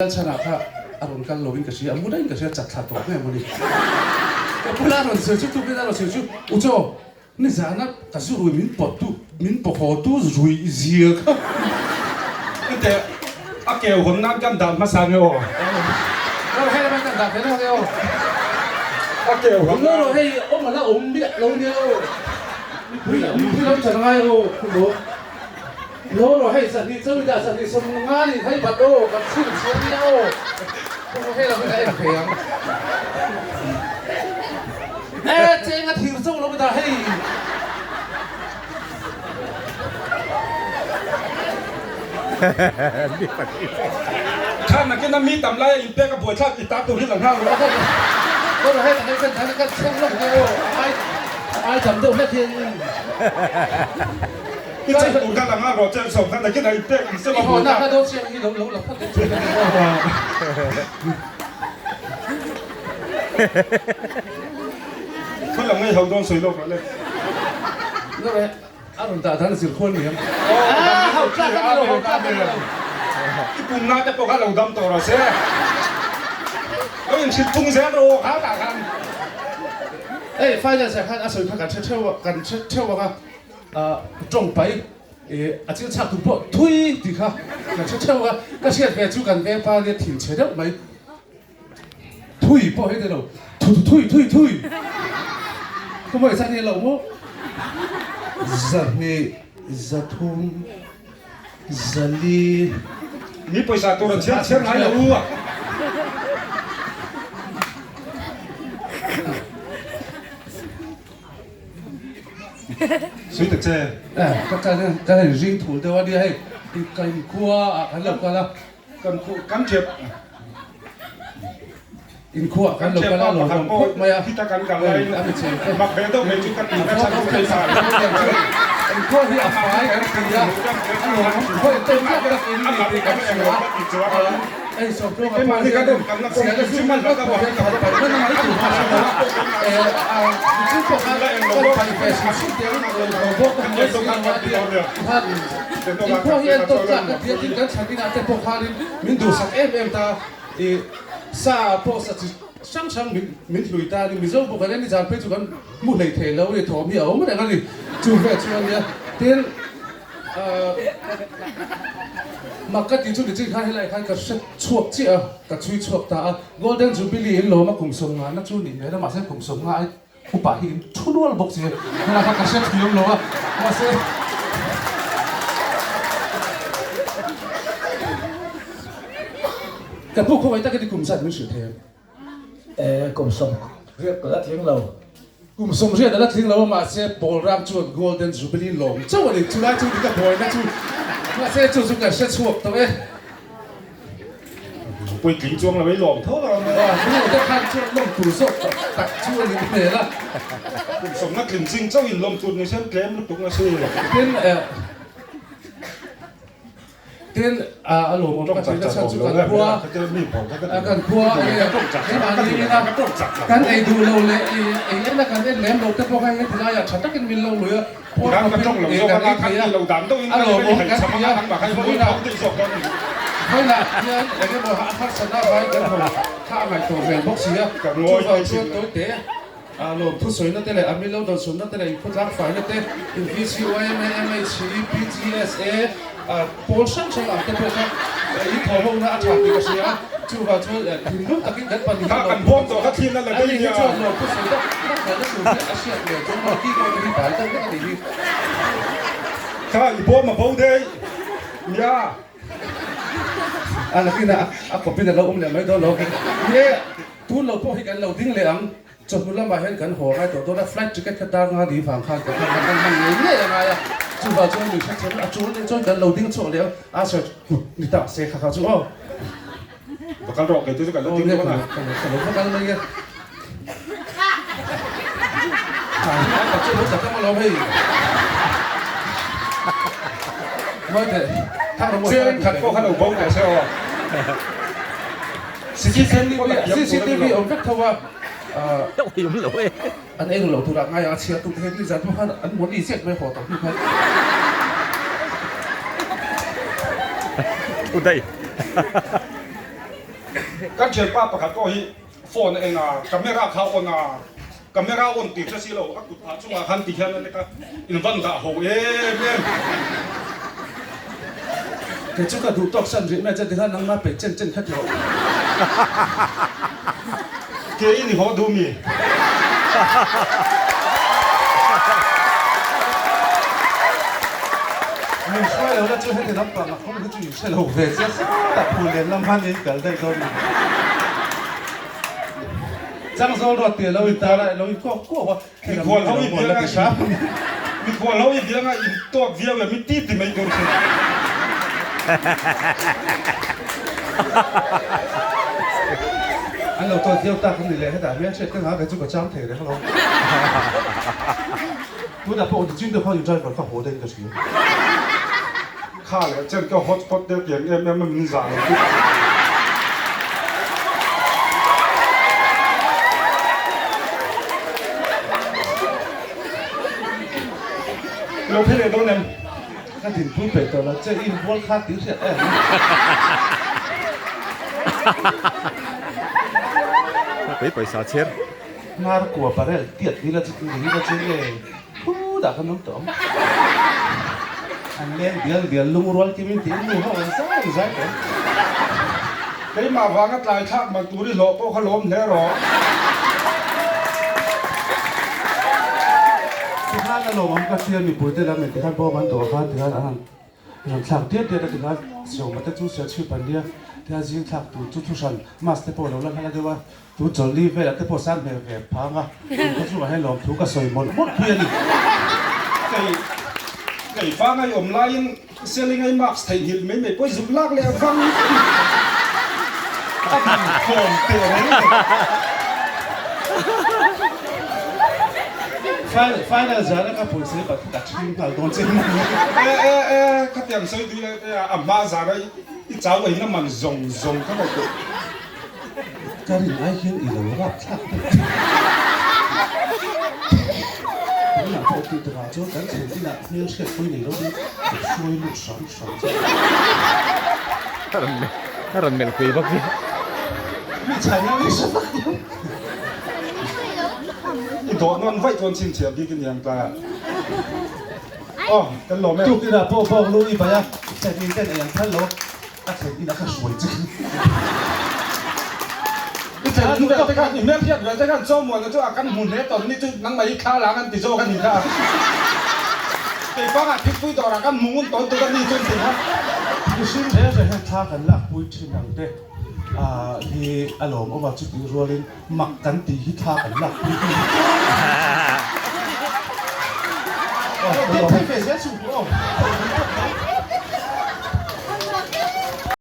Lalchhanah kha a rawn kal loin ka hria, a mu daih in ka hria, chat thla tawh nge mawni. Ka bula a rawn sawi chu tukin a rawn sawi chu, U Chaw, nizana ka zu rui min pawt tu, min paw haw tu rui i zia kha. Enteh, a keu hawn nan kan dah hmasa nge aw? Lo hei lamah kan dah ve lo nge aw? A keu hawn nan. Lo lo hei awm a la awm miah lo nia aw. Mipui mipui lam chan ngai aw, khumawh. Lo rawh hei 2 chawi dah 250 nih hei bat aw kan chhim chhiat nia aw kawng hei lam hi ka en thei ang e cheng a thir cho lo dah hei. Khan nakin a mi tam lai a inpek a buaithlak i ta tur hi la nghal rawh. Lo rawh hei hei kan kan chheng lawk nia aw ai ai tam deuh hlek hian. I chan tur kha la nghal rawh chen sawm khan nakin ah i pek ang sema buai ta. I chiang hi lo lo la phawt deuh chu. Khawi lam ngei ho dawn sawi lawk rawh le. Lo re a rawn dah dan zir khuan ni ang. Ah ho tlak a ni lo ho tlak a ni lo. I pum na te pawh kha lo dam tawh rawh se. Lo inhrilh phung zel rawh aw kha tah khan. Hei finance ah khan a sawi kha kan hre theuh a kan hre theuh ang a. Tawng pai a chil chhak tur pawh thui tih kha kan hre theuh a, ka hriat ve chu kan veng pa nia thin chhe deuh mai thui pawh hi ni lo thu thui thui thui khawmawih zat hi a lo maw 200 300 400. Mi pawisa tur an chhiar chhiar ngai lo u a. Sui tak che. Ka kan kan in ring thul deuh a nia hei ka in khua ah kan lo kal a. Kan khu kan thiap. In khua kan lo kal a lo awm khawp mai a. Khita kan kal lai a mi cheng te. Mak ve deuh mai chu ka ti ka chhan chu ka In khua hi a fai kan ti a. A lo awm khawp tawk tak tak in ni tih kan hria a. Hei sawmtluanga pawh hian ziahna chu vek pawh hian khat paih hman a ngai tur kha a hre lo a, eh chu pawh kha kan paih ve hrim hrim teh ang lo lo bawk ka hmu si lo a tia khan inkhawh hi en tawk tlak ka tia tin kan thlan inah te pawh khanin min duhsak em em ta i sa pawh sa chi hrang hrang min min hlui ta a ni Mizo bawk an ni zan phei chu kan hmu hlei thei lo a ni thawm hi a awm reng a ni chu ve chu a nia tin Mak ka tih chu nichin khan helai khan ka hre chhuak chiah a, ka chhui chhuak ta a. Golden Jubilee in lawm a kum 50 na chu nih hmel a, mahse kum 50 ai upa hi in thu nual bawk si. Helai kha ka hre thiam lo a, mahse ka pu khawngaih takin i kum zat min hrilh thei em? Kum 80 ka la tling lo. Kum 80 a la tling lo a, mahse Paul Ram chuan Golden Jubilee lawm chauh a ni. Chulai chu ni ka buaina chu, mahse chu chu ka hre chhuak tawh e. Puitling chuang lo i lawm tho lo ang. Aw, chu te khan chuan lawm tur zawk tak tak chu a nih hmel a. Kum 50 tling ching chauh in lawm tur ni sen tlem lutuk na si. Tin, Tin, a lawmawm ka tih na chhan chu kan khua, kan khua keimahni ina kan ei duh lo leh ei en a kan en lem lo te pawh kha heti laiah tha takin min lo lui a, phur khawpin ei kan ei thei a, a lawmawm kan ti a, vawiinah vawiinah hian eng emaw a harsatna avangin kan haw kha a ngaihtuah hmel bawk si a, chuvang chuan tawite. A lawm thusawina te leh a milo dawnsawmna te leh inkhawtlang faina te, in VCYMA, MHE, PGSA, pawl hrang hrang ang te pawh kha in thawhhona a tha tih ka hria a, chuvang chuan thinlung takin kan pahnih hian lawm thu kan sawi a, ani hi chuan lawm thusawi tak tak dan na tur hi a hriat leh chuan maw keyboard hi bai deuh vek a nih hi. Kha i bawm a bo dei nia. A nakinah a kawpin a lo awm leh mai dawn lo. Ni e, tun lo pawh hi kan lo ding leh ang. Chawhnu lamah hian kan haw ngai tawh dawn a, flight ticket kha dar nga ni vang khan kan han kan hman ngei ngei a ngai a, chuvang chuan min hrethiam a tul nih chuan kan lo ding chhuak leh ang a, sir ni tak se kha kha chu aw. Va kal rawh kei te chu kan la ding dawn a. Ka lo va kal mai e. Ka chu lo tak ang alawm hei. Mawi teh, thak rawh mawi. Cheng khat pawh kha lo bo tawh se aw. CCTV awm vek tho a, an eng lo turah ngai ang a chhiar tute hian nizan pawh khan an mawni zet mai haw tawh hnu khan. Kan thianpa pakhat pawh hi phone a en a, camera kha a on a, camera on tih hre si lo, a kut phah chungah khan ti hian a lek a, in van dah ho em em. Kei chu ka duh tawk san rih mai che tikhan nangmah peih chen chen kha ti rawh. Ke i ni haw duh mi? Min hruai lo la chu heti lampang a kawng hi chu in hre lo ve chiah sawtah phul len lam khan in kal daih dawn ni. Changzawl ruat tih a lo in tar a, lo in kawk kawk a, Mikhual ho i bianga mikhual ho i bianga in tawk viau em i ti ti mai tur chu. An lo tawt viau tak ani le hetah hmel hriat ka ngah ve chu ka chang thei reng lo. Tunah pawh nichin deuh khan driver kha haw daih in ka hria. Kha leh chen ka hotspot te tiang em em a min zah lo chu. Lo phei leh dawn em? Ka dinpui peih tawh lo che i inbual kha tih hriat em? Kei pawisa chher. Hnar kua barel tiat ni la chu ni la chu nge Khu dah khan awm tawh ang. An leng dial dial lungrual kim in tiin nu ho an zai an zai tawh. Keimah vanga tlai thlak man tur i hlawh pawh kha lawm hle rawh. Tikhan a lawm ang ka hria mipuite lam in tikhan bawm an dawh khan tikhan an han rawn thlak diat diat a tikhan Siawma te chu Serchhip an nia tikhan zing thlak tur chu thuhran mask te pawh a lo la hla deuh a. Tu chawlhni velah te pawh san hmel ve phang a, tun khaw chungah hian lawmthu ka sawi mawlh mawlh pui a ni. Kei kei fa ngai awm laiin selling ai marks theihnghilh mai mai pawh zuk lak leh vang a din khawm teh reng a ni. Final final zana ka pawisa hi pakhat a ṭhing nghal dawn che hi. E e e khatiang sawi dui lai te a a hma zana i chau eina man zawng zawng kha ngaihtuah. Ka rin ai hian i lo rap thlak deuh. Tunah pawh tih takah chuan kan thlen inah hmel hriat pui nei lovin ka hruai lut hram hram che. A rawn melh pui bawk hi. Mi chhan a ni hre vak lo. I dawh nawn vaih chuan chhinchhiah bik i niang ta. Aw, kan lawm e. Tukinah pawh bawk lu i bai a, thlen in ten ei ang phal lo. A thlen in a ka hruai che. I thlen vel te khan, i hmelhriat vel te khan Chawmuana chu a kan hmu hle tawn ni chu nangmah hi thla lang an ti zawk a ni kha. Keipangah thingpui dawrah kan hmu ngun tawn tur a ni chu an ti kha. Mihring reng reng hian thla kan lakpui thin ang te hi a lawmawm a, chutih rualin mak kan tih hi thla kan lakpui thin. Aw, ka lawm.